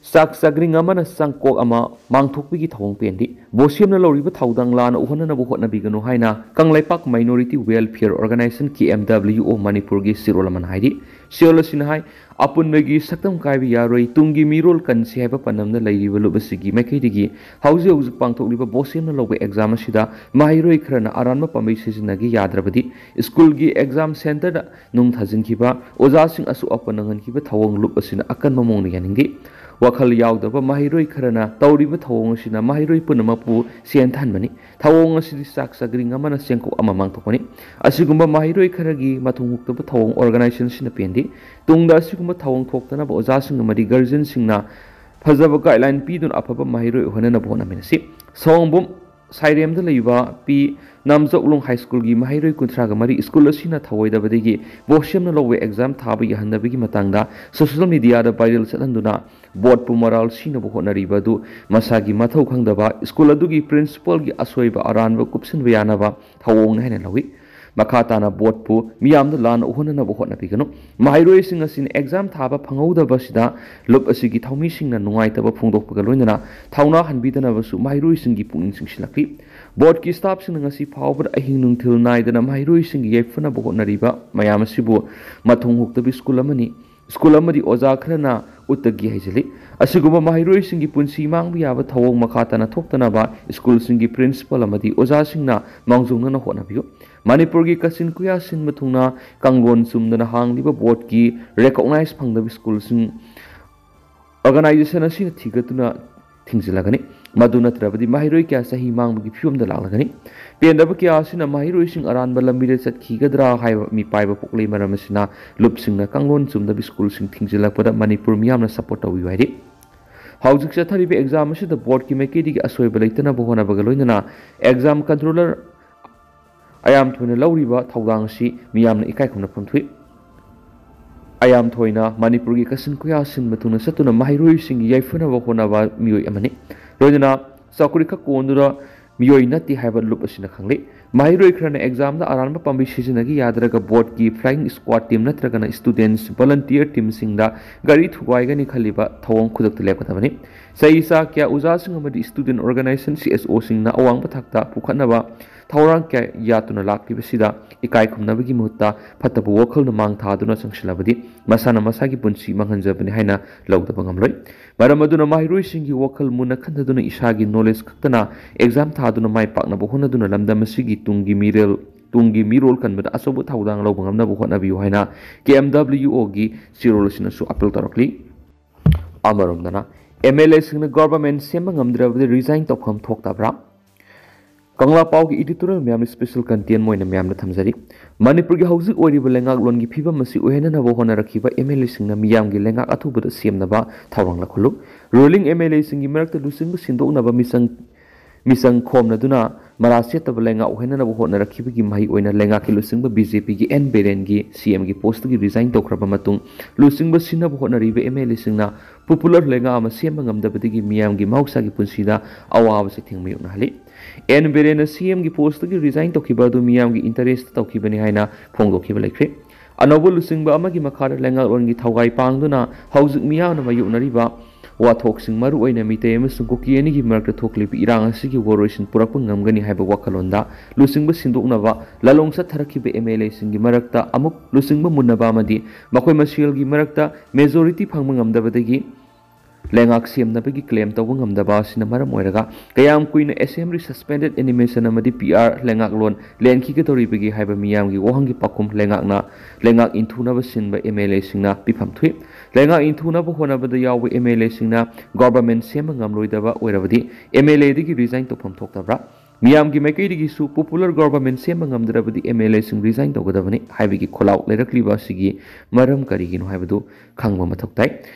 ꯆꯥꯛ ꯆꯥꯛꯒ꯭ꯔꯤꯡ ꯑꯃꯅ ꯆꯪꯀꯣꯛ ꯑꯃ ꯃꯥꯡꯊꯣꯛꯄꯒꯤ ꯊꯧꯑꯣꯡ ꯄꯦꯟꯗꯦ꯫ ꯕꯣꯁꯦꯝꯅ ꯂꯧꯔꯤꯕ ꯊꯧꯗꯥꯡ ꯂꯥꯟꯅ ꯎꯍꯟꯅꯅꯕ ꯍꯣꯠꯅꯕꯤꯒꯅꯨ ꯍꯥꯏꯅ Kangleipak Minority Welfare Organisation, K M W O, ꯃꯅꯤꯄꯨꯔꯒꯤ ꯆꯦꯔꯣꯜ ꯑꯃꯅ ꯍꯥꯏꯔꯤ꯫ ꯆꯦꯔꯣꯜ ꯑꯁꯤꯅ ꯍꯥꯏ, ꯑꯄꯨꯟꯕꯒꯤ ꯁꯛꯇꯝ ꯀꯥꯏꯕ ꯌꯥꯔꯣꯏ, ꯇꯨꯡꯒꯤ ꯃꯤꯔꯣꯜ ꯀꯟꯁꯤ ꯍꯥꯏꯕ ꯄꯥꯟꯗꯝꯗ ꯂꯩꯔꯤꯕ ꯂꯨꯞ ꯑꯁꯤꯒꯤ ꯃꯥꯏꯀꯩꯗꯒꯤ ꯍꯧꯖꯤꯛ ꯍꯧꯖꯤꯛ ꯄꯥꯡꯊꯣꯛꯂꯤꯕ ꯕꯣꯁꯦꯝꯅ ꯂꯧꯕ exam ꯑꯁꯤꯗ ꯃꯍꯩꯔꯣꯏ ꯈꯔꯅ ꯑꯔꯥꯟꯕ ꯄꯥꯝꯕꯩ ꯁꯤꯖꯤꯟꯅꯒꯦ ꯌꯥꯗ꯭ꯔꯕꯗꯤ ꯁ꯭ꯀꯨꯜꯒꯤ exam centre ꯗ ꯅꯨꯡ ꯊꯥꯖꯤꯟꯈꯤꯕ, ꯑꯣꯖꯥꯁꯤꯡ ꯑꯁꯣꯛ ꯑꯄꯟ ꯅꯪꯍꯟꯈꯤꯕ ꯊꯧꯑꯣꯡ ꯂꯨꯞ ꯑꯁꯤꯅ ꯑꯀꯟꯕ ꯃꯑꯣꯡꯗ ꯌꯥꯅꯤꯡꯗꯦ꯫ ꯋꯥꯈꯜ ꯌꯥꯎꯗꯕ ꯃꯍꯩꯔꯣꯏ ꯈꯔꯅ ꯇꯧꯔꯤꯕ ꯊꯧꯑꯣꯡ ꯑꯁꯤꯅ ꯃꯍꯩꯔꯣꯏ ꯄꯨꯝꯅꯃꯛꯄꯨ ꯁꯦꯟ ꯊꯍꯟꯕꯅꯤ꯫ ꯊꯧꯑꯣꯡ ꯑꯁꯤꯗꯤ ꯆꯥꯛ ꯆꯥꯛꯒ꯭ꯔꯤꯡ ꯑꯃꯅ ꯆꯦꯡꯀꯣꯛ ꯑꯃ ꯃꯥꯡꯊꯣꯛꯄꯅꯤ꯫ ꯑꯁꯤꯒꯨꯝꯕ ꯃꯍꯩꯔꯣꯏ ꯈꯔꯒꯤ ꯃꯊꯣꯡ ꯍꯨꯛꯇꯕ ꯊꯧꯑꯣꯡ organisation ꯁꯤꯅ ꯄꯦꯟꯗꯦ꯫ ꯇꯨꯡꯗ ꯑꯁꯤꯒꯨꯝꯕ ꯊꯧꯑꯣꯡ ꯊꯣꯛꯇꯅꯕ ꯑꯣꯖꯥꯁꯤꯡ ꯑꯃꯗꯤ guardian ꯁꯤꯡꯅ ꯐꯖꯕ guideline ꯄꯤꯗꯨꯅ ꯑꯐꯕ ꯃꯍꯩꯔꯣꯏ ꯑꯣꯏꯍꯟꯅꯕ ꯍꯣꯠꯅꯃꯤꯟꯅꯁꯤ꯫ ꯁꯑꯣꯝꯕꯨꯡ ꯁꯥꯏꯔꯦꯝꯗ ꯂꯩꯕ ꯄꯤ ꯅꯥꯝꯖꯧꯂꯣꯡ ꯍꯥꯏ ꯁ꯭ꯀꯨꯜꯒꯤ ꯃꯍꯩꯔꯣꯏ ꯀꯨꯟꯊ꯭ꯔꯥꯒ ꯃꯔꯤ ꯁ꯭ꯀꯨꯜ ꯑꯁꯤꯅ ꯊꯧꯑꯣꯏꯗꯕꯗꯒꯤ ꯕꯣꯁꯦꯝꯅ ꯂꯧꯕ ꯑꯦꯛꯖꯥꯝ ꯊꯥꯕ ꯌꯥꯍꯟꯗꯕꯒꯤ ꯃꯇꯥꯡꯗ ꯁꯣꯁꯤꯌꯦꯜ ꯃꯤꯗꯤꯌꯥꯗ ꯚꯥꯏꯔꯦꯜ ꯆꯠꯍꯟꯗꯨꯅ ꯕꯣꯔꯗꯄꯨ ꯃꯔꯥꯜ ꯁꯤꯅꯕ ꯍꯣꯠꯅꯔꯤꯕ ꯑꯗꯨ ꯃꯁꯥꯒꯤ ꯃꯊꯧ ꯈꯪꯗꯕ ꯁ꯭ꯀꯨꯜ ꯑꯗꯨꯒꯤ ꯄ꯭ꯔꯤꯟꯁꯤꯄꯜꯒꯤ ꯑꯁꯣꯏꯕ ꯑꯔꯥꯟꯕ ꯀꯨꯞꯁꯤꯟꯕ ꯌꯥꯅꯕ ꯊꯧꯑꯣꯡꯅꯤ ꯍꯥꯏꯅ ꯂꯧꯏ꯫ ꯃꯈꯥ ꯇꯥꯅ ꯕꯣꯔꯗꯄꯨ ꯃꯤꯌꯥꯝꯗ ꯂꯥꯟꯅ ꯎꯍꯟꯅꯅꯕ ꯍꯣꯠꯅꯕꯤꯒꯅꯨ꯫ ꯃꯍꯩꯔꯣꯏꯁꯤꯡ ꯑꯁꯤꯅ ꯑꯦꯛꯖꯥꯝ ꯊꯥꯕ ꯐꯪꯍꯧꯗꯕ ꯑꯁꯤꯗ ꯂꯨꯞ ꯑꯁꯤꯒꯤ ꯊꯧꯃꯤꯁꯤꯡꯅ ꯅꯨꯡꯉꯥꯏꯇꯕ ꯐꯣꯡꯗꯣꯛꯄꯒ ꯂꯣꯏꯅꯅ ꯊꯧꯅꯥ ꯍꯟꯕꯤꯗꯅꯕꯁꯨ ꯃꯍꯩꯔꯣꯏꯁꯤꯡꯒꯤ ꯄꯨꯛꯅꯤꯡ ꯆꯤꯡꯁꯤꯜꯂꯛꯂꯤ꯫ ꯕꯣꯔꯗꯀꯤ ꯁ꯭ꯇꯥꯐꯁꯤꯡꯅ ꯉꯁꯤ ꯐꯥꯎꯕꯗ ꯑꯍꯤꯡ ꯅꯨꯡꯊꯤꯜ ꯅꯥꯏꯗꯅ ꯃꯍꯩꯔꯣꯏꯁꯤꯡꯒꯤ ꯌꯥꯏꯐꯅꯕ ꯍꯣꯠꯅꯔꯤꯕ ꯃꯌꯥꯝ ꯑꯁꯤꯕꯨ ꯃꯊꯣꯡ ꯍꯨꯛꯇꯕ ꯁ꯭ꯀꯨꯜ ꯑꯃꯅꯤ꯫ ꯁ꯭ꯀꯨꯜ ꯑꯃꯗꯤ ꯑꯣꯖꯥ ꯈꯔꯅ ꯎꯠꯇꯒꯤ ꯍꯩꯖꯤꯜꯂꯤ꯫ ꯑꯁꯤꯒꯨꯝꯕ ꯃꯍꯩꯔꯣꯏꯁꯤꯡꯒꯤ ꯄꯨꯟꯁꯤ ꯃꯥꯡꯕ ꯌꯥꯕ ꯊꯧꯑꯣꯡ ꯃꯈꯥ ꯇꯥꯅ ꯊꯣꯛꯇꯅꯕ ꯁ꯭ꯀꯨꯜꯁꯤꯡꯒꯤ ꯄ꯭ꯔꯤꯟꯁꯤꯄꯜ ꯑꯃꯗꯤ ꯑꯣꯖꯥꯁꯤꯡꯅ ꯃꯥꯡꯖꯧꯅꯅ ꯍꯣꯠꯅꯕꯤꯌꯨ꯫ ꯃꯅꯤꯄꯨꯔꯒꯤ ꯀꯥꯆꯤꯟ ꯀꯣꯌꯥ ꯁꯤꯟꯕ ꯊꯨꯡꯅ ꯀꯥꯡꯂꯣꯟ ꯆꯨꯝꯗꯅ ꯍꯥꯡꯂꯤꯕ ꯕꯣꯔꯗꯀꯤ ꯔꯦꯀꯣꯛꯅꯥꯏꯖ ꯐꯪꯗꯕ ꯁ꯭ꯀꯨꯜꯁꯤꯡ ꯑꯣꯔꯒꯅꯥꯏꯖꯦꯁꯟ ꯑꯁꯤꯅ ꯊꯤꯒꯠꯇꯨꯅ ꯊꯤꯡꯖꯤꯜꯂꯒꯅꯤ꯫ ꯃꯗꯨ ꯅꯠꯇ꯭ꯔꯕꯗꯤ ꯃꯍꯩꯔꯣꯏ ꯀꯌꯥ ꯆꯍꯤ ꯃꯥꯡꯕꯒꯤ ꯐꯤꯕꯝꯗ ꯂꯥꯛꯂꯒꯅꯤ꯫ ꯄꯦꯟꯗꯕ ꯀꯌꯥ ꯑꯁꯤꯅ ꯃꯍꯩꯔꯣꯏꯁꯤꯡ ꯑꯔꯥꯟꯕ ꯂꯝꯕꯤꯗ ꯆꯠꯈꯤꯒꯗ꯭ꯔꯥ ꯍꯥꯏꯕ ꯃꯤꯄꯥꯏꯕ ꯄꯣꯛꯂꯤ꯫ ꯃꯔꯝ ꯑꯁꯤꯅ ꯂꯨꯞꯁꯤꯡꯅ ꯀꯥꯡꯂꯣꯟ ꯆꯨꯝꯗꯕ ꯁ꯭ꯀꯨꯜꯁꯤꯡ ꯊꯤꯡꯖꯤꯜꯂꯛꯄꯗ ꯃꯅꯤꯄꯨꯔ ꯃꯤꯌꯥꯝꯅ ꯁꯄꯣꯔꯠ ꯇꯧꯕꯤꯌꯨ ꯍꯥꯏꯔꯤ꯫ ꯍꯧꯖꯤꯛ ꯆꯠꯊꯔꯤꯕ ꯑꯦꯛꯖꯥꯝ ꯑꯁꯤꯗ ꯕꯣꯔꯗꯀꯤ ꯃꯥꯏꯀꯩꯗꯒꯤ ꯑꯁꯣꯏꯕ ꯂꯩꯇꯅꯕ ꯍꯣꯠꯅꯕꯒ ꯂꯣꯏꯅꯅ ꯑꯦꯛꯖꯥꯝ ꯀꯟꯇ꯭ꯔꯣꯂꯔ ꯑꯌꯥꯝꯊꯣꯏꯅ ꯂꯧꯔꯤꯕ ꯊꯧꯗꯥꯡ ꯑꯁꯤ ꯃꯤꯌꯥꯝꯅ ꯏꯀꯥꯏ ꯈꯨꯝꯅꯐꯝ ꯊꯣꯛꯏ꯫ ꯑꯌꯥꯝꯊꯣꯏꯅ ꯃꯅꯤꯄꯨꯔꯒꯤ ꯀꯥꯆꯤꯟ ꯀꯣꯌꯥ ꯁꯤꯟꯕ ꯊꯨꯡꯅ ꯆꯠꯇꯨꯅ ꯃꯍꯩꯔꯣꯏꯁꯤꯡꯒꯤ ꯌꯥꯏꯐꯅꯕ ꯍꯣꯠꯅꯕ ꯃꯤꯑꯣꯏ ꯑꯃꯅꯤ꯫ ꯂꯣꯏꯅꯅ ꯆꯧꯀ꯭ꯔꯤ ꯈꯛ ꯀꯣꯟꯗꯨꯅ ꯃꯤꯑꯣꯏ ꯅꯠꯇꯦ ꯍꯥꯏꯕ ꯂꯨꯞ ꯑꯁꯤꯅ ꯈꯪꯂꯤ꯫ ꯃꯍꯩꯔꯣꯏ ꯈꯔꯅ ꯑꯦꯛꯖꯥꯝꯗ ꯑꯔꯥꯟꯕ ꯄꯥꯝꯕꯩ ꯁꯤꯖꯤꯟꯅꯈꯤ ꯌꯥꯗ꯭ꯔꯒ ꯕꯣꯔꯗꯀꯤ ꯐ꯭ꯂꯥꯏꯌꯤꯡ ꯁ꯭ꯀ꯭ꯋꯥꯗ ꯇꯤꯝ ꯅꯠꯇ꯭ꯔꯒꯅ ꯁ꯭ꯇꯨꯗꯦꯟꯠꯁ ꯚꯣꯂꯟꯇꯤꯌꯔ ꯇꯤꯝꯁꯤꯡꯗ ꯒꯥꯔꯤ ꯊꯨꯒꯥꯏꯒꯅꯤ ꯈꯜꯂꯤꯕ ꯊꯧꯑꯣꯡ ꯈꯨꯗꯛꯇ ꯂꯦꯞꯀꯗꯕꯅꯤ꯫ ꯆꯍꯤ ꯆꯥ ꯀꯌꯥ ꯑꯣꯖꯥꯁꯤꯡ ꯑꯃꯗꯤ ꯁ꯭ꯇꯨꯗꯦꯟꯠ ꯑꯣꯔꯒꯅꯥꯏꯖꯦꯁꯟ, ꯁꯤ ꯑꯦꯁ ꯑꯣꯁꯤꯡꯅ ꯑꯋꯥꯡꯕ ꯊꯥꯛꯇ ꯄꯨꯈꯠꯅꯕ ꯊꯧꯔꯥꯡ ꯀꯌꯥ ꯌꯥꯠꯇꯨꯅ ꯂꯥꯛꯂꯤꯕꯁꯤꯗ ꯏꯀꯥꯏ ꯈꯨꯝꯅꯕꯒꯤ ꯃꯍꯨꯠꯇ ꯐꯠꯇꯕ ꯋꯥꯈꯜꯅ ꯃꯥꯡ ꯊꯥꯗꯨꯅ ꯆꯪꯁꯤꯜꯂꯕꯗꯤ ꯃꯁꯥꯅ ꯃꯁꯥꯒꯤ ꯄꯨꯟꯁꯤ ꯃꯥꯡꯍꯟꯖꯕꯅꯤ ꯍꯥꯏꯅ ꯂꯧꯗꯕ ꯉꯝꯂꯣꯏ꯫ ꯃꯔꯝ ꯑꯗꯨꯅ ꯃꯍꯩꯔꯣꯏꯁꯤꯡꯒꯤ ꯋꯥꯈꯜ ꯃꯨꯟꯅ ꯈꯟꯊꯗꯨꯅ ꯏꯁꯥꯒꯤ ꯅꯣꯂꯦꯖ ꯈꯛꯇꯅ ꯑꯦꯛꯖꯥꯝ ꯊꯥꯗꯨꯅ ꯃꯥꯏ ꯄꯥꯛꯅꯕ ꯍꯣꯠꯅꯗꯨꯅ ꯂꯝꯗꯝ ꯑꯁꯤꯒꯤ ꯇꯨꯡꯒꯤ ꯃꯤꯔꯦꯜ, ꯇꯨꯡꯒꯤ ꯃꯤꯔꯣꯜ ꯀꯟꯕꯗ ꯑꯆꯧꯕ ꯊꯧꯗꯥꯡ ꯂꯧꯕ ꯉꯝꯅꯕ ꯍꯣꯠꯅꯕꯤꯌꯨ ꯍꯥꯏꯅ ꯀꯦ ꯑꯦꯝ ꯗꯕ꯭ꯂꯤꯎ ꯑꯣꯒꯤ ꯆꯦꯔꯣꯜ ꯑꯁꯤꯅꯁꯨ ꯑꯥꯄꯤꯜ ꯇꯧꯔꯛꯂꯤ꯫ ꯑꯃꯔꯣꯝꯗꯅ, ꯑꯦꯝ ꯑꯦꯜ ꯑꯦꯁꯤꯡꯅ ꯒꯣꯚꯔꯟꯃꯦꯟꯠ ꯁꯦꯝꯕ ꯉꯝꯗ꯭ꯔꯕꯗꯤ ꯔꯤꯖꯥꯏꯟ ꯇꯧꯐꯝ ꯊꯣꯛꯇꯕ꯭ꯔꯥ? ꯀꯪꯂꯥ ꯄꯥꯎꯒꯤ ꯏꯗꯤꯇꯣꯔꯤꯌꯦꯜ ꯃꯌꯥꯝꯅ ꯁ꯭ꯄꯦꯁꯦꯜ ꯀꯟꯇꯦꯟꯠ ꯑꯣꯏꯅ ꯃꯌꯥꯝꯗ ꯊꯝꯖꯔꯤ꯫ ꯃꯅꯤꯄꯨꯔꯒꯤ ꯍꯧꯖꯤꯛ ꯑꯣꯏꯔꯤꯕ ꯂꯩꯉꯥꯛꯂꯣꯟꯒꯤ ꯐꯤꯕꯝ ꯑꯁꯤ ꯑꯣꯏꯍꯟꯅꯅꯕ ꯍꯣꯠꯅꯔꯛꯈꯤꯕ ꯑꯦꯝ ꯑꯦꯜ ꯑꯦꯁꯤꯡꯅ ꯃꯤꯌꯥꯝꯒꯤ ꯂꯩꯉꯥꯛ ꯑꯊꯨꯕꯗ ꯁꯦꯝꯅꯕ ꯊꯧꯔꯥꯡ ꯂꯧꯈꯠꯂꯨ꯫ ꯔꯨꯂꯤꯡ ꯑꯦꯝ ꯑꯦꯜ ꯑꯦꯁꯤꯡꯒꯤ ꯃꯔꯛꯇ ꯂꯨꯆꯤꯡꯕ ꯁꯤꯟꯗꯣꯛꯅꯕ ꯃꯤꯆꯪ ꯃꯤꯆꯪ ꯈꯣꯝꯅꯗꯨꯅ ꯃꯔꯥ ꯁꯦꯠꯇꯕ ꯂꯩꯉꯥꯛ ꯑꯣꯏꯍꯟꯅꯕ ꯍꯣꯠꯅꯔꯛꯈꯤꯕꯒꯤ ꯃꯍꯩ ꯑꯣꯏꯅ ꯂꯩꯉꯥꯛꯀꯤ ꯂꯨꯆꯤꯡꯕ ꯕꯤ ꯖꯦ ꯄꯤꯒꯤ ꯑꯦꯟ ꯕꯤꯔꯦꯟꯒꯤ ꯁꯤ ꯑꯦꯝꯒꯤ ꯄꯣꯁꯇꯒꯤ ꯔꯤꯖꯥꯏꯟ ꯇꯧꯈ꯭ꯔꯕ ꯃꯇꯨꯡ, ꯂꯨꯆꯤꯡꯕ ꯁꯤꯟꯅꯕ ꯍꯣꯠꯅꯔꯤꯕ ꯑꯦꯝ ꯑꯦꯜ ꯑꯦꯁꯤꯡꯅ ꯄꯣꯄꯨꯂꯔ ꯂꯩꯉꯥꯛ ꯑꯃ ꯁꯦꯝꯕ ꯉꯝꯗꯕꯗꯒꯤ ꯃꯤꯌꯥꯝꯒꯤ ꯃꯍꯧꯁꯥꯒꯤ ꯄꯨꯟꯁꯤꯗ ꯑꯋꯥꯕ ꯆꯩꯊꯦꯡ ꯃꯥꯌꯣꯛꯅꯍꯜꯂꯤ꯫ ꯑꯦꯟ ꯕꯤꯔꯦꯟꯅ ꯁꯤ ꯑꯦꯝꯒꯤ ꯄꯣꯁꯇꯒꯤ ꯔꯤꯖꯥꯏꯟ ꯇꯧꯈꯤꯕ ꯑꯗꯨ ꯃꯤꯌꯥꯝꯒꯤ ꯏꯟꯇꯔꯦꯁꯇ ꯇꯧꯈꯤꯕꯅꯤ ꯍꯥꯏꯅ ꯐꯣꯡꯗꯣꯛꯈꯤꯕ ꯂꯩꯈ꯭ꯔꯦ꯫ ꯑꯅꯧꯕ ꯂꯨꯆꯤꯡꯕ ꯑꯃꯒꯤ ꯃꯈꯥꯗ ꯂꯩꯉꯥꯛꯂꯣꯟꯒꯤ ꯊꯧꯒꯥꯏ ꯄꯥꯡꯗꯨꯅ ꯍꯧꯖꯤꯛ ꯃꯤꯌꯥꯝꯅ ꯃꯥꯌꯣꯛꯅꯔꯤꯕ ꯋꯥꯊꯣꯛꯁꯤꯡ, ꯃꯔꯨꯑꯣꯏꯅ ꯃꯤꯇꯩ ꯑꯃꯁꯨꯡ ꯀꯨꯀꯤ ꯑꯅꯤꯒꯤ ꯃꯔꯛꯇ ꯊꯣꯛꯂꯤꯕ ꯏꯔꯥꯡ ꯑꯁꯤꯒꯤ ꯋꯥꯔꯣꯏꯁꯤꯟ ꯄꯨꯔꯛꯄ ꯉꯝꯒꯅꯤ ꯍꯥꯏꯕ ꯋꯥꯈꯜꯂꯣꯟꯗ ꯂꯨꯆꯤꯡꯕ ꯁꯤꯟꯗꯣꯛꯅꯕ ꯂꯥꯂꯣꯡ ꯆꯠꯊꯔꯛꯈꯤꯕ ꯑꯦꯝ ꯑꯦꯜ ꯑꯦꯁꯤꯡꯒꯤ ꯃꯔꯛꯇ ꯑꯃꯨꯛ ꯂꯨꯆꯤꯡꯕ ꯃꯨꯟꯅꯕ ꯑꯃꯗꯤ ꯃꯈꯣꯏ ꯃꯁꯦꯜꯒꯤ ꯃꯔꯛꯇ ꯃꯦꯖꯣꯔꯤꯇꯤ ꯐꯪꯕ ꯉꯝꯗꯕꯗꯒꯤ ꯂꯩꯉꯥꯛ ꯁꯦꯝꯅꯕꯒꯤ ꯀ꯭ꯂꯦꯝ ꯇꯧꯕ ꯉꯝꯗꯕ ꯑꯁꯤꯅ ꯃꯔꯝ ꯑꯣꯏꯔꯒ ꯀꯌꯥꯝ ꯀꯨꯏꯅ ꯑꯦꯁꯦꯝꯕ꯭ꯂꯤ ꯁꯁꯄꯦꯟꯗꯦꯗ ꯑꯦꯅꯤꯃꯦꯁꯟ ꯑꯃꯗꯤ ꯄꯤ ꯑꯥꯔ ꯂꯩꯉꯥꯛꯂꯣꯟ ꯂꯦꯟꯈꯤꯒꯗꯧꯔꯤꯕꯒꯦ ꯍꯥꯏꯕ ꯃꯤꯌꯥꯝꯒꯤ ꯋꯥꯍꯪꯒꯤ ꯄꯥꯎꯈꯨꯝ ꯂꯩꯉꯥꯛꯅ ꯂꯩꯉꯥꯛ ꯏꯟꯊꯨꯅꯕ ꯁꯤꯟꯕ ꯑꯦꯝ ꯑꯦꯜ ꯑꯦꯁꯤꯡꯅ ꯄꯤꯐꯝ ꯊꯣꯛꯏ꯫ ꯂꯩꯉꯥꯛ ꯏꯟꯊꯨꯅꯕ ꯍꯣꯠꯅꯕꯗ ꯌꯥꯎꯕ ꯑꯦꯝ ꯑꯦꯜ ꯑꯦꯁꯤꯡꯅ ꯒꯣꯚꯔꯟꯃꯦꯟꯠ ꯁꯦꯝꯕ ꯉꯝꯂꯣꯏꯗꯕ ꯑꯣꯏꯔꯕꯗꯤ ꯑꯦꯝ ꯑꯦꯜ ꯑꯦꯗꯒꯤ ꯔꯤꯖꯥꯏꯟ ꯇꯧꯐꯝ ꯊꯣꯛꯇꯕ꯭ꯔꯥ? ꯃꯤꯌꯥꯝꯒꯤ ꯃꯥꯏꯀꯩꯗꯒꯤꯁꯨ ꯄꯣꯄꯨꯂꯔ ꯒꯣꯚꯔꯟꯃꯦꯟꯠ ꯁꯦꯝꯕ ꯉꯝꯗ꯭ꯔꯕꯗꯤ ꯑꯦꯝ ꯑꯦꯜ ꯑꯦꯁꯤꯡ ꯔꯤꯖꯥꯏꯟ ꯇꯧꯒꯗꯕꯅꯤ ꯍꯥꯏꯕꯒꯤ ꯈꯣꯜꯂꯥꯎ ꯂꯩꯔꯛꯂꯤꯕ ꯑꯁꯤꯒꯤ ꯃꯔꯝ ꯀꯔꯤꯒꯤꯅꯣ ꯍꯥꯏꯕꯗꯨ ꯈꯪꯕ ꯃꯊꯧ ꯇꯥꯏ꯫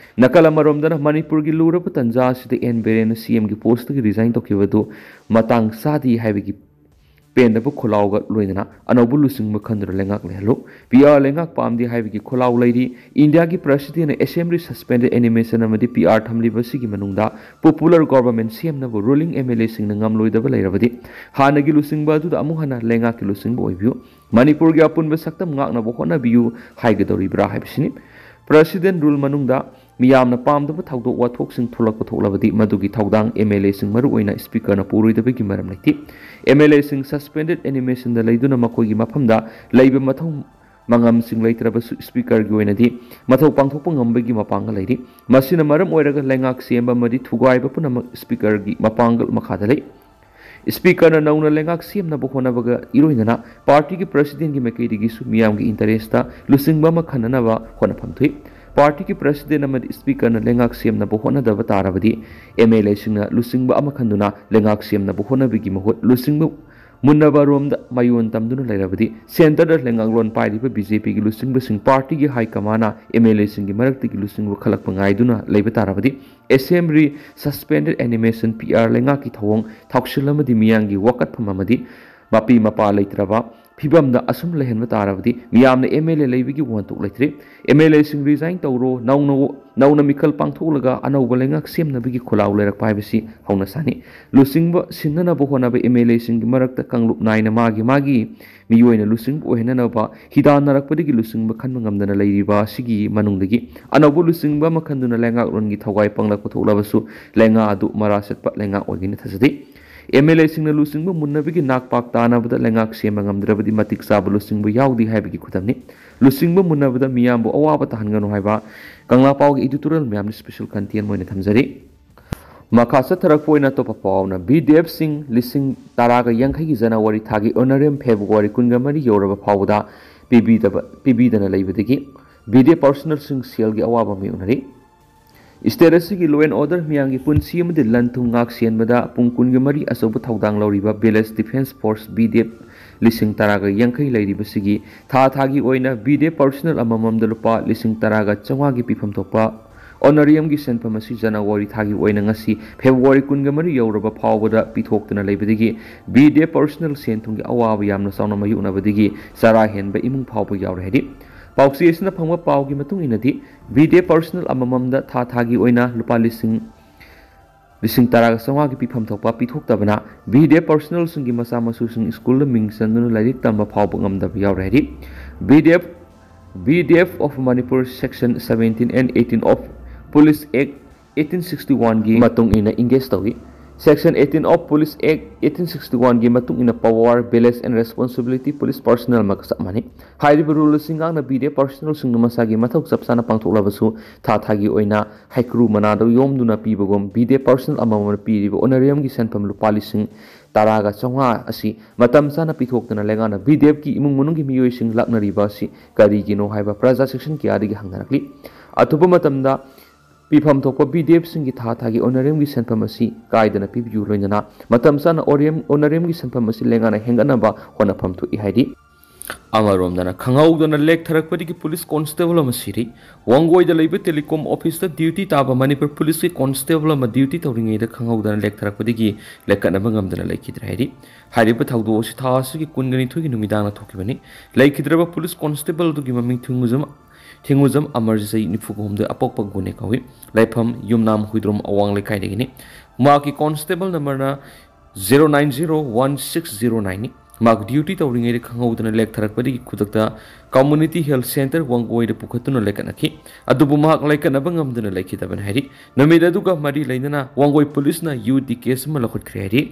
ꯅꯥꯀꯜ ꯑꯃꯔꯣꯝꯗꯅ ꯃꯅꯤꯄꯨꯔꯒꯤ ꯂꯨꯔꯕ ꯇꯟꯖꯥ ꯑꯁꯤꯗ ꯑꯦꯟ ꯕꯤꯔꯦꯟꯅ ꯁꯤ ꯑꯦꯝꯒꯤ ꯄꯣꯁꯇꯒꯤ ꯔꯤꯖꯥꯏꯟ ꯇꯧꯈꯤꯕꯗꯨ ꯃꯇꯥꯡ ꯆꯥꯗꯦ ꯍꯥꯏꯕꯒꯤ ꯄꯦꯟꯗꯕ ꯈꯣꯜꯂꯥꯎꯒ ꯂꯣꯏꯅꯅ ꯑꯅꯧꯕ ꯂꯨꯆꯤꯡꯕ ꯈꯟꯗꯨꯅ ꯂꯩꯉꯥꯛ ꯂꯩꯍꯜꯂꯨ꯫ ꯄꯤ ꯑꯥꯔ ꯂꯩꯉꯥꯛ ꯄꯥꯝꯗꯦ ꯍꯥꯏꯕꯒꯤ ꯈꯣꯜꯂꯥꯎ ꯂꯩꯔꯤ꯫ ꯏꯟꯗꯤꯌꯥꯒꯤ ꯄ꯭ꯔꯦꯁꯤꯗꯦꯟꯠꯅ ꯑꯦꯁꯦꯝꯕ꯭ꯂꯤ ꯁꯁꯄꯦꯟꯗꯦꯗ ꯑꯦꯅꯤꯃꯦꯁꯟ ꯑꯃꯗꯤ ꯄꯤ ꯑꯥꯔ ꯊꯝꯂꯤꯕ ꯑꯁꯤꯒꯤ ꯃꯅꯨꯡꯗ ꯄꯣꯄꯨꯂꯔ ꯒꯣꯚꯔꯟꯃꯦꯟꯠ ꯁꯦꯝꯅꯕ ꯔꯨꯂꯤꯡ ꯑꯦꯝ ꯑꯦꯜ ꯑꯦꯁꯤꯡꯅ ꯉꯝꯂꯣꯏꯗꯕ ꯂꯩꯔꯕꯗꯤ ꯍꯥꯟꯅꯒꯤ ꯂꯨꯆꯤꯡꯕ ꯑꯗꯨꯗ ꯑꯃꯨꯛ ꯍꯟꯅ ꯂꯩꯉꯥꯛꯀꯤ ꯂꯨꯆꯤꯡꯕ ꯑꯣꯏꯕꯤꯌꯨ꯫ ꯃꯅꯤꯄꯨꯔꯒꯤ ꯑꯄꯨꯟꯕ ꯁꯛꯇꯝ ꯉꯥꯛꯅꯕ ꯍꯣꯠꯅꯕꯤꯌꯨ ꯍꯥꯏꯒꯗꯧꯔꯤꯕ꯭ꯔꯥ ꯍꯥꯏꯕꯁꯤꯅꯤ꯫ ꯄ꯭ꯔꯦꯁꯤꯗꯦꯟꯠ ꯔꯨꯜ ꯃꯅꯨꯡꯗ ꯃꯤꯌꯥꯝꯅ ꯄꯥꯝꯗꯕ ꯊꯧꯗꯣꯛ ꯋꯥꯊꯣꯛꯁꯤꯡ ꯊꯣꯛꯂꯛꯄ ꯊꯣꯛꯂꯕꯗꯤ ꯃꯗꯨꯒꯤ ꯊꯧꯗꯥꯡ ꯑꯦꯝ ꯑꯦꯜ ꯑꯦꯁꯤꯡ, ꯃꯔꯨꯑꯣꯏꯅ ꯁ꯭ꯄꯤꯀꯔꯅ ꯄꯨꯔꯣꯏꯗꯕꯒꯤ ꯃꯔꯝ ꯂꯩꯇꯦ꯫ ꯑꯦꯝ ꯑꯦꯜ ꯑꯦꯁꯤꯡ ꯁꯁꯄꯦꯟꯗꯦꯗ ꯑꯦꯅꯤꯃꯦꯁꯟꯗ ꯂꯩꯗꯨꯅ ꯃꯈꯣꯏꯒꯤ ꯃꯐꯝꯗ ꯂꯩꯕ ꯃꯊꯧ ꯃꯉꯝꯁꯤꯡ ꯂꯩꯇ꯭ꯔꯕꯁꯨ ꯁ꯭ꯄꯤꯀꯔꯒꯤ ꯑꯣꯏꯅꯗꯤ ꯃꯊꯧ ꯄꯥꯡꯊꯣꯛꯄ ꯉꯝꯕꯒꯤ ꯃꯄꯥꯡꯒꯜ ꯂꯩꯔꯤ꯫ ꯃꯁꯤꯅ ꯃꯔꯝ ꯑꯣꯏꯔꯒ ꯂꯩꯉꯥꯛ ꯁꯦꯝꯕ ꯑꯃꯗꯤ ꯊꯨꯒꯥꯏꯕ ꯄꯨꯝꯅꯃꯛ ꯁ꯭ꯄꯤꯀꯔꯒꯤ ꯃꯄꯥꯡꯒꯜ ꯃꯈꯥꯗ ꯂꯩ꯫ ꯁ꯭ꯄꯤꯀꯔꯅ ꯅꯧꯅ ꯂꯩꯉꯥꯛ ꯁꯦꯝꯅꯕ ꯍꯣꯠꯅꯕꯒ ꯏꯔꯣꯏꯅꯅ ꯄꯥꯔꯇꯤꯒꯤ ꯄ꯭ꯔꯦꯁꯤꯗꯦꯟꯠꯀꯤ ꯃꯥꯏꯀꯩꯗꯒꯤꯁꯨ ꯃꯤꯌꯥꯝꯒꯤ ꯏꯟꯇꯔꯦꯁꯇ ꯂꯨꯆꯤꯡꯕ ꯑꯃ ꯈꯟꯅꯅꯕ ꯍꯣꯠꯅꯐꯝ ꯊꯣꯛꯏ꯫ ꯄꯥꯔꯇꯤꯒꯤ ꯄ꯭ꯔꯦꯁꯤꯗꯦꯟꯠ ꯑꯃꯗꯤ ꯁ꯭ꯄꯤꯀꯔꯅ ꯂꯩꯉꯥꯛ ꯁꯦꯝꯅꯕ ꯍꯣꯠꯅꯗꯕ ꯇꯥꯔꯕꯗꯤ ꯑꯦꯝ ꯑꯦꯜ ꯑꯦꯁꯤꯡꯅ ꯂꯨꯆꯤꯡꯕ ꯑꯃ ꯈꯟꯗꯨꯅ ꯂꯩꯉꯥꯛ ꯁꯦꯝꯅꯕ ꯍꯣꯠꯅꯕꯒꯤ ꯃꯍꯨꯠ ꯂꯨꯆꯤꯡꯕ ꯃꯨꯟꯅꯕꯔꯣꯝꯗ ꯃꯌꯣꯟ ꯇꯝꯗꯨꯅ ꯂꯩꯔꯕꯗꯤ, ꯁꯦꯟꯇꯔꯗ ꯂꯩꯉꯥꯛꯂꯣꯟ ꯄꯥꯏꯔꯤꯕ ꯕꯤ ꯖꯦ ꯄꯤꯒꯤ ꯂꯨꯆꯤꯡꯕꯁꯤꯡ, ꯄꯥꯔꯇꯤꯒꯤ ꯍꯥꯏ ꯀꯃꯥꯟꯅ ꯑꯦꯝ ꯑꯦꯜ ꯑꯦꯁꯤꯡꯒꯤ ꯃꯔꯛꯇꯒꯤ ꯂꯨꯆꯤꯡꯕ ꯈꯜꯂꯛꯄ ꯉꯥꯏꯗꯨꯅ ꯂꯩꯕ ꯇꯥꯔꯕꯗꯤ, ꯑꯦꯁꯦꯝꯕ꯭ꯂꯤ ꯁꯁꯄꯦꯟꯗꯦꯗ ꯑꯦꯅꯤꯃꯦꯁꯟ, ꯄꯤ ꯑꯥꯔ ꯂꯩꯉꯥꯛꯀꯤ ꯊꯧꯑꯣꯡ ꯊꯥꯎꯁꯤꯜ ꯑꯃꯗꯤ ꯃꯤꯌꯥꯝꯒꯤ ꯋꯥꯀꯠꯐꯝ ꯑꯃꯗꯤ ꯃꯄꯤ ꯃꯄꯥ ꯂꯩꯇ꯭ꯔꯕ ꯐꯤꯕꯝꯗ ꯑꯁꯨꯝ ꯂꯩꯍꯟꯕ ꯇꯥꯔꯕꯗꯤ, ꯃꯤꯌꯥꯝꯅ ꯑꯦꯝ ꯑꯦꯜ ꯑꯦ ꯂꯩꯕꯒꯤ ꯋꯥꯍꯟꯊꯣꯛ ꯂꯩꯇ꯭ꯔꯤ꯫ ꯑꯦꯝ ꯑꯦꯜ ꯑꯦꯁꯤꯡ ꯔꯤꯖꯥꯏꯟ ꯇꯧꯔꯣ, ꯅꯧꯅ, ꯅꯧꯅ ꯃꯤꯈꯜ ꯄꯥꯡꯊꯣꯛꯂꯒ ꯑꯅꯧꯕ ꯂꯩꯉꯥꯛ ꯁꯦꯝꯅꯕꯒꯤ ꯈꯣꯜꯂꯥꯎ ꯂꯩꯔꯛꯄ ꯍꯥꯏꯕꯁꯤ ꯍꯧꯅ ꯁꯥꯅꯤ꯫ ꯂꯨꯆꯤꯡꯕ ꯁꯤꯟꯅꯅꯕ ꯍꯣꯠꯅꯕ ꯑꯦꯝ ꯑꯦꯜ ꯑꯦꯁꯤꯡꯒꯤ ꯃꯔꯛꯇ ꯀꯥꯡꯂꯨꯞ ꯅꯥꯏꯅ ꯃꯥꯒꯤ ꯃꯥꯒꯤ ꯃꯤꯑꯣꯏꯅ ꯂꯨꯆꯤꯡꯕ ꯑꯣꯏꯍꯟꯅꯅꯕ ꯍꯤꯗꯥꯟꯅꯔꯛꯄꯗꯒꯤ ꯂꯨꯆꯤꯡꯕ ꯈꯟꯕ ꯉꯝꯗꯅ ꯂꯩꯔꯤꯕ ꯑꯁꯤꯒꯤ ꯃꯅꯨꯡꯗꯒꯤ ꯑꯅꯧꯕ ꯂꯨꯆꯤꯡꯕ ꯑꯃ ꯈꯟꯗꯨꯅ ꯂꯩꯉꯥꯛꯂꯣꯟꯒꯤ ꯊꯧꯒꯥꯏ ꯄꯪꯂꯛꯄ ꯊꯣꯛꯂꯕꯁꯨ, ꯂꯩꯉꯥꯛ ꯑꯗꯨ ꯃꯔꯥ ꯆꯠꯄ ꯂꯩꯉꯥꯛ ꯑꯣꯏꯒꯅꯤ ꯊꯥꯖꯗꯦ꯫ ꯑꯦꯝ ꯑꯦꯜ ꯑꯦꯁꯤꯡꯅ ꯂꯨꯆꯤꯡꯕ ꯃꯨꯟꯅꯕꯒꯤ ꯅꯥꯛ ꯄꯥꯛ ꯇꯥꯅꯕꯗ ꯂꯩꯉꯥꯛ ꯁꯦꯝꯕ ꯉꯝꯗ꯭ꯔꯕꯗꯤ ꯃꯇꯤꯛ ꯆꯥꯕ ꯂꯨꯆꯤꯡꯕ ꯌꯥꯎꯗꯦ ꯍꯥꯏꯕꯒꯤ ꯈꯨꯗꯝꯅꯤ꯫ ꯂꯨꯆꯤꯡꯕ ꯃꯨꯟꯅꯕꯗ ꯃꯤꯌꯥꯝꯕꯨ ꯑꯋꯥꯕ ꯇꯥꯍꯟꯒꯅꯨ ꯍꯥꯏꯕ ꯀꯪꯂꯥ ꯄꯥꯎꯒꯤ editorial ꯃꯌꯥꯝꯅ special content ꯑꯣꯏꯅ ꯊꯝꯖꯔꯤ꯫ ꯃꯈꯥ ꯆꯠꯊꯔꯛꯄ ꯑꯣꯏꯅ ꯑꯇꯣꯞꯄ ꯄꯥꯎꯅ, ꯕꯤ ꯗꯤ ꯑꯦꯐꯁꯤꯡ ꯂꯤꯁꯤꯡ ꯇꯔꯥꯒ ꯌꯥꯡꯈꯩꯒꯤ ꯖꯅꯋꯥꯔꯤ ꯊꯥꯒꯤ honorarium ꯐꯦꯕ꯭ꯔꯨꯋꯥꯔꯤ ꯀꯨꯟꯒ ꯃꯔꯤ ꯌꯧꯔꯕ ꯐꯥꯎꯕꯗ ꯄꯤꯕꯤꯗꯕ, ꯄꯤꯕꯤꯗꯅ ꯂꯩꯕꯗꯒꯤ ꯕꯤ ꯗꯤ ꯑꯦꯐ personnelꯁꯤꯡ ꯁꯦꯜꯒꯤ ꯑꯋꯥꯕ ꯃꯥꯌꯣꯛꯅꯔꯤ꯫ State ꯑꯁꯤꯒꯤ law and order, ꯃꯤꯌꯥꯝꯒꯤ ꯄꯨꯟꯁꯤ ꯑꯃꯗꯤ ꯂꯟ ꯊꯨꯝ ꯉꯥꯛ ꯁꯦꯟꯕꯗ ꯄꯨꯡ ꯀꯨꯟꯒ ꯃꯔꯤ ꯑꯆꯧꯕ ꯊꯧꯗꯥꯡ ꯂꯧꯔꯤꯕ Village Defence Force, B D F, ꯂꯤꯁꯤꯡ ꯇꯔꯥꯒ ꯌꯥꯡꯈꯩ ꯂꯩꯔꯤꯕꯁꯤꯒꯤ ꯊꯥ ꯊꯥꯒꯤ ꯑꯣꯏꯅ ꯕꯤ ꯗꯤ ꯑꯦꯐ personnel ꯑꯃꯃꯝꯗ ꯂꯨꯄꯥ ꯂꯤꯁꯤꯡ ꯇꯔꯥꯒ ꯆꯥꯝꯃꯉꯥꯒꯤ ꯄꯤꯐꯝ ꯊꯣꯛꯄ honorariumꯒꯤ ꯁꯦꯟꯐꯝ ꯑꯁꯤ ꯖꯅꯋꯥꯔꯤ ꯊꯥꯒꯤ ꯑꯣꯏꯅ ꯉꯁꯤ ꯐꯦꯕ꯭ꯔꯨꯋꯥꯔꯤ ꯀꯨꯟꯒ ꯃꯔꯤ ꯌꯧꯔꯕ ꯐꯥꯎꯕꯗ ꯄꯤꯊꯣꯛꯇꯨꯅ ꯂꯩꯕꯗꯒꯤ ꯕꯤ ꯗꯤ ꯑꯦꯐ personnel ꯁꯦꯟ ꯊꯨꯝꯒꯤ ꯑꯋꯥꯕ ꯌꯥꯝꯅ ꯆꯥꯎꯅ ꯃꯥꯌꯣꯛꯅꯕꯗꯒꯤ ꯆꯔꯥ ꯍꯦꯟꯕ ꯏꯃꯨꯡ ꯐꯥꯎꯕ ꯌꯥꯎꯔꯦ ꯍꯥꯏꯔꯤ꯫ ꯄꯥꯎꯆꯦ ꯑꯁꯤꯅ ꯐꯪꯕ ꯄꯥꯎꯒꯤ ꯃꯇꯨꯡ ꯏꯟꯅꯗꯤ, ꯕꯤ ꯗꯤ ꯑꯦꯐ personnel ꯑꯃꯃꯝꯗ ꯊꯥ ꯊꯥꯒꯤ ꯑꯣꯏꯅ ꯂꯨꯄꯥ ꯂꯤꯁꯤꯡ, ꯂꯤꯁꯤꯡ ꯇꯔꯥꯒ ꯆꯥꯝꯃꯉꯥꯒꯤ ꯄꯤꯐꯝ ꯊꯣꯛꯄ ꯄꯤꯊꯣꯛꯇꯕꯅ ꯕꯤ ꯗꯤ ꯑꯦꯐ personnelꯁꯤꯡꯒꯤ ꯃꯆꯥ ꯃꯁꯨꯁꯤꯡ ꯁ꯭ꯀꯨꯜꯗ ꯃꯤꯡ ꯆꯟꯗꯨꯅ ꯂꯥꯏꯔꯤꯛ ꯇꯝꯕ ꯐꯥꯎꯕ ꯉꯝꯗꯕ ꯌꯥꯎꯔꯦ ꯍꯥꯏꯔꯤ꯫ B D F, B D F of Manipur Section seventeen and eighteen of Police Act eighteen sixty oneꯒꯤ ꯃꯇꯨꯡ ꯏꯟꯅ engage ꯇꯧꯏ꯫ Section eighteen of Police Act eighteen sixty oneꯒꯤ ꯃꯇꯨꯡ ꯏꯟꯅ power, balance and responsibility police personnel ꯑꯃꯒ ꯆꯞ ꯃꯥꯟꯅꯩ꯫ ꯍꯥꯏꯔꯤꯕ rule ꯑꯁꯤ ꯉꯥꯛꯅ ꯕꯤ ꯗꯤ ꯑꯦꯐ personnelꯁꯤꯡꯅ ꯃꯁꯥꯒꯤ ꯃꯊꯧ ꯆꯞ ꯆꯥꯅ ꯄꯥꯡꯊꯣꯛꯂꯕꯁꯨ, ꯊꯥ ꯊꯥꯒꯤ ꯑꯣꯏꯅ ꯍꯩꯀ꯭ꯔꯨ ꯃꯅꯥꯗ ꯌꯣꯝꯗꯨꯅ ꯄꯤꯕꯒꯨꯝ, ꯕꯤ ꯗꯤ ꯑꯦꯐ personnel ꯑꯃꯃꯝꯅ ꯄꯤꯔꯤꯕ honorariumꯒꯤ ꯁꯦꯟꯐꯝ ꯂꯨꯄꯥ ꯂꯤꯁꯤꯡ ꯇꯔꯥꯒ ꯆꯥꯝꯃꯉꯥ ꯑꯁꯤ ꯃꯇꯝ ꯆꯥꯅ ꯄꯤꯊꯣꯛꯇꯅ ꯂꯩꯉꯥꯛꯅ ꯕꯤ ꯗꯤ ꯑꯦꯐꯀꯤ ꯏꯃꯨꯡ ꯃꯅꯨꯡꯒꯤ ꯃꯤꯑꯣꯏꯁꯤꯡ ꯂꯥꯛꯅꯔꯤꯕ ꯑꯁꯤ ꯀꯔꯤꯒꯤꯅꯣ ꯍꯥꯏꯕ ꯄ꯭ꯔꯖꯥ section ꯀꯌꯥꯗꯒꯤ ꯍꯪꯅꯔꯛꯂꯤ꯫ ꯑꯊꯨꯕ ꯃꯇꯝꯗ ꯄꯤꯐꯝ ꯊꯣꯛꯄ ꯕꯤꯗꯤꯑꯦꯐꯁꯤꯡꯒꯤ ꯊꯥ ꯊꯥꯒꯤ ꯑꯣꯅꯔꯦꯝꯒꯤ ꯁꯦꯟꯐꯝ ꯑꯁꯤ ꯀꯥꯏꯗꯅ ꯄꯤꯕꯤꯌꯨ, ꯂꯣꯏꯅꯅ ꯃꯇꯝ ꯆꯥꯅ ꯑꯣꯔꯦꯝ-, ꯑꯣꯅꯔꯦꯝꯒꯤ ꯁꯦꯟꯐꯝ ꯑꯁꯤ ꯂꯩꯉꯥꯛꯅ ꯍꯦꯟꯒꯠꯅꯕ ꯍꯣꯠꯅꯐꯝ ꯊꯣꯛꯏ ꯍꯥꯏꯔꯤ꯫ ꯑꯃꯔꯣꯝꯗꯅ, ꯈꯪꯍꯧꯗꯅ ꯂꯦꯛꯊꯔꯛꯄꯗꯒꯤ ꯄꯨꯂꯤꯁ ꯀꯣꯟꯁꯇꯦꯕꯜ ꯑꯃ ꯁꯤꯔꯤ꯫ ꯋꯥꯡꯒꯣꯏꯗ ꯂꯩꯕ ꯇꯦꯂꯤꯀꯣꯝ ꯑꯣꯐꯤꯁꯇ ꯗ꯭ꯌꯨꯇꯤ ꯇꯥꯕ ꯃꯅꯤꯄꯨꯔ ꯄꯨꯂꯤꯁꯀꯤ ꯀꯣꯟꯁꯇꯦꯕꯜ ꯑꯃ ꯗ꯭ꯌꯨꯇꯤ ꯇꯧꯔꯤꯉꯩꯗ ꯈꯪꯍꯧꯗꯅ ꯂꯦꯛꯊꯔꯛꯄꯗꯒꯤ ꯂꯦꯛꯀꯠꯅꯕ ꯉꯝꯗꯅ ꯂꯩꯈꯤꯗ꯭ꯔꯦ ꯍꯥꯏꯔꯤ꯫ ꯍꯥꯏꯔꯤꯕ ꯊꯧꯗꯣꯛ ꯑꯁꯤ ꯊꯥ ꯑꯁꯤꯒꯤ ꯀꯨꯟꯒ ꯅꯤꯊꯣꯏꯒꯤ ꯅꯨꯃꯤꯗꯥꯡꯗ ꯊꯣꯛꯈꯤꯕꯅꯤ꯫ ꯂꯩꯈꯤꯗ꯭ꯔꯕ ꯄꯨꯂꯤꯁ ꯀꯣꯟꯁꯇꯦꯕꯜ ꯑꯗꯨꯒꯤ ꯃꯃꯤꯡ ꯊꯤꯡꯉꯨꯖꯝ, ꯊꯤꯡꯉꯨꯖꯝ ꯑꯃꯔꯖꯤꯠ, ꯆꯍꯤ ꯅꯤꯐꯨꯒ ꯍꯨꯝꯗꯣꯏ, ꯑꯄꯣꯛꯄ ꯒꯨꯅꯦ ꯀꯧꯏ꯫ ꯂꯩꯐꯝ ꯌꯨꯝꯅꯥꯝ ꯍꯨꯏꯗ꯭ꯔꯣꯝ ꯑꯋꯥꯡ ꯂꯩꯀꯥꯏꯗꯒꯤꯅꯤ꯫ ꯃꯍꯥꯛꯀꯤ ꯀꯣꯟꯁꯇꯦꯕꯜ ꯅꯝꯕꯔꯅ zero nine zero one six zero nine ꯅꯤ꯫ ꯃꯍꯥꯛ ꯗ꯭ꯌꯨꯇꯤ ꯇꯧꯔꯤꯉꯩꯗ ꯈꯪꯍꯧꯗꯅ ꯂꯦꯛꯊꯔꯛꯄꯗꯒꯤ ꯈꯨꯗꯛꯇ ꯀꯝꯃꯨꯅꯤꯇꯤ ꯍꯦꯜꯊ ꯁꯦꯟꯇꯔ ꯋꯥꯡꯒꯣꯏꯗ ꯄꯨꯈꯠꯇꯨꯅ ꯂꯩꯀꯠꯅꯈꯤ꯫ ꯑꯗꯨꯕꯨ ꯃꯍꯥꯛ ꯂꯩꯀꯠꯅꯕ ꯉꯝꯗꯅ ꯂꯩꯈꯤꯗꯕꯅꯤ ꯍꯥꯏꯔꯤ꯫ ꯅꯨꯃꯤꯠ ꯑꯗꯨꯒ ꯃꯔꯤ ꯂꯩꯅꯅ ꯋꯥꯡꯒꯣꯏ ꯄꯨꯂꯤꯁꯅ ꯌꯨ ꯗꯤ ꯀꯦꯁ ꯑꯃ ꯂꯧꯈꯠꯈ꯭ꯔꯦ ꯍꯥꯏꯔꯤ꯫